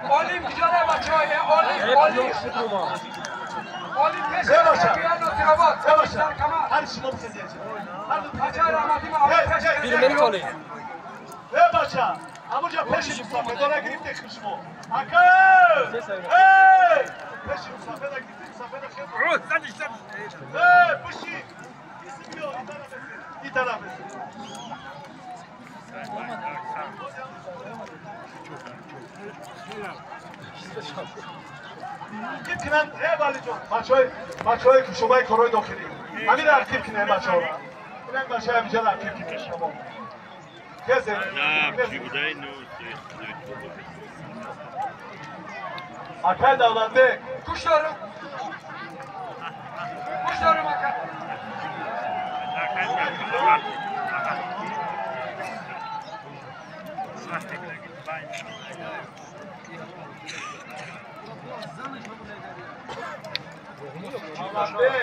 Olim güzel بچه‌های olim olim. Olim peş. هر شما بسازید. هر رحمتی ما Bir minute ای بچه همونجا پیش مسافر داره گرفته شما. آقا ای پیش مسافر داره گرفته مسافر داره. روز زدی زدی. ای پشی کسی بیا این طرف کیپ کنن ای والی جان بچهای که شما کارهای داخلی همین رو کیپ کنن بچه‌ها اینم بچه‌ها همینجا رو کیپ کنن شما Akay davrandı. Kuşlarım. Kuşlarım Akay. Allah.